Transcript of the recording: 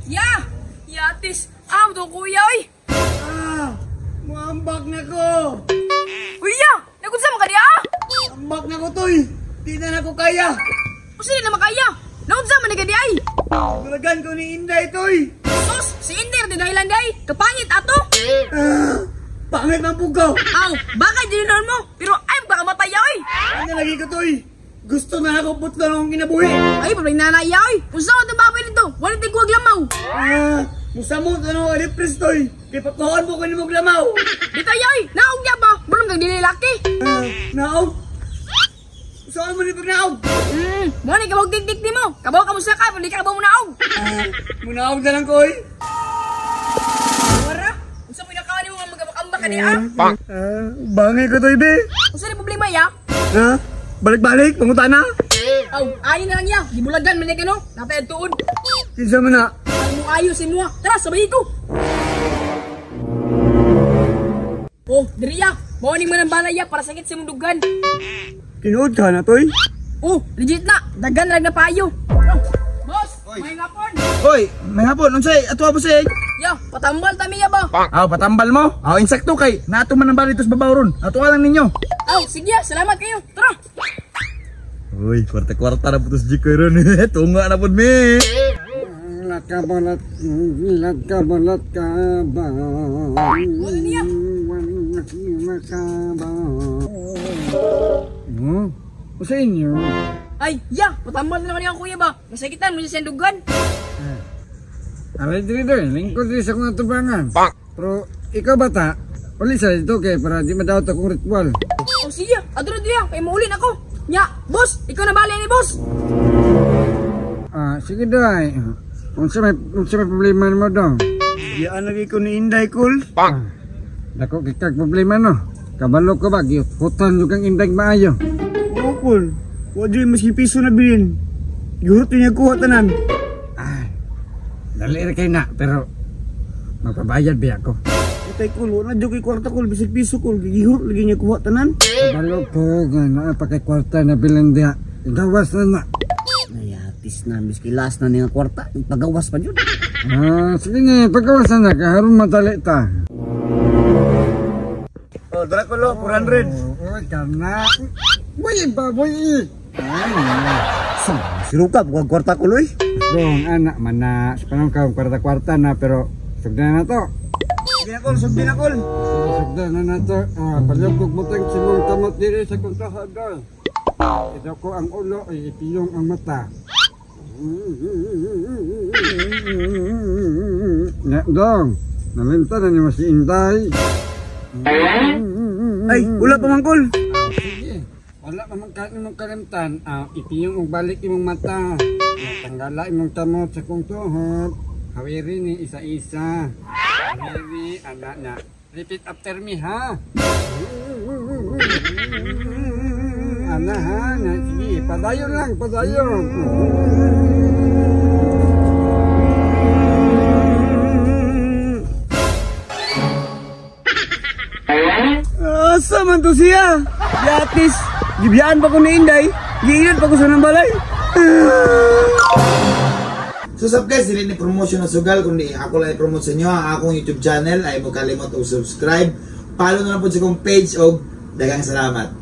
Ya! Yatis! Ah, to kuya oy! Ah, muambak na ko. Uy ya! Nagunsa man ka diha? Ambak na ko toy. Di na nako kaya. Usa di na makaya? Naunsa man ni ka diay? Tulagan ko ni Inday toy. Sus! Si Inday ra dahilan day! Kapangit ato! Ah, pangit man pugaw. Aw, baka dinon mo, pero ay baka matay oy! Ano lagi ko toy? Gusto na ako putlo ng kinabuhi. Ay, pabalik na na oy! Unsa man tong baboy nito? Wala tigwag lamaw! Ah, musamot ano ka depress toy. Kay patuhan mo ko ni mong lamaw. Dito ay oy! Naog niya ba? Bulong kag dili laki! Ah, naog. Saan mo ni pag naog? Mo ni kabog digdig nimo. Kabaw ka mo sakay, pero di ka kabaw mo naog. Ah, munaog na lang ko oy. Wara, unsa mo nakawa nimo nga magabakamba ka diha? Ah, bangay ko toy be. Unsa ni problema ya? Ha? Balik-balik, panguta na. Aw, ayo na lang ya. Gibulagan man ni kano. Natay tuod. Kinsa man na? Ay mo ayo sa imuha. Tara, sabay ko. Oh, diri ya. Mao ning manang balay ya para sakit sa imong dugan. Tinuod ka na toy? Oh, legit na. Dagan na lang na payo. Oh, boss, may ngapon. Hoy, may hapon unsay ato ba say? Ya, patambal ta miya ba? Aw, patambal mo. Aw, insakto kay nato man ang bali tos babaw ron. Ato lang ninyo. Aw, sige, salamat kayo. Tara. Uy, kwarta-kwarta na putos Jikoy ron. Tunga na pud mi. Lakabalat, lakabalat ka ba? Wala niya. Hmm? Sa inyo? Ay, ya, patambal na naman ang kuya ba? Masakitan mo siya sa dugan. Aray, diri diri, lingkod diri sa kong atubangan. Pero ikaw bata, uli sa dito kay para di madaot akong ritual. Oh, sige, adto diya, kay maulin ako. Nya, boss, ikaw na bali ni boss. Ah, sige day. Unsa may problema nimo dong? Diyaan lagi ko ni Inday kul. Ah, dako kikag problema no. Kabalo ko ba gihutan jud kang Inday maayo. Oo kul. Wa jud maski piso na bilin. Gihurot niya kuha tanan. Ay, dali ra kay na pero magpabayad biya ko. Utay kul, wa na jud kay kwarta kul, bisag piso kul, gihurot lagi niya kuha tanan. Kabalo ko nga naa pa kay kwarta na bilin diha. Gawas na na. Nayatis na, miski last na niya kwarta, pagawas pa jud. Ah, sige ni, pagawas na karon madali ta. Oh, dara ko lo 400. Oy, kana. Uy, baboy. Ay, Siruka bukan kwarta ko loy. Dong, anak mana, sepanong ka kwarta-kwarta na pero sugdan na to. Sige na kol, sugdan na kol. Sugdan na na to. Ah, palugog mo tang simong kamot diri sa kong tuhod. Ito ko ang ulo, ay ipiyong ang mata. Nga, dong, naminta na ni mo si Inday. Ay, wala pa man kul. Ah, sige. Wala pa man imong kalimtan. Ah, ipiyong og balik imong mata. Tanggala imong kamot sa kong tuhod. Hawiri ni isa-isa. Hawiri, anak na. Repeat after me, ha? Ana, ha? Na, sige, padayon lang, padayon. Asa man to siya? Yatis, gibiyaan pa ko ni Inday. Giilan pa ko sa nang balay. So sab guys, dili ni promotion na sugal kundi ako lang i-promote sa inyo ang akong YouTube channel. Ay mo kalimot og subscribe. Follow na lang po sa akong page og daghang salamat.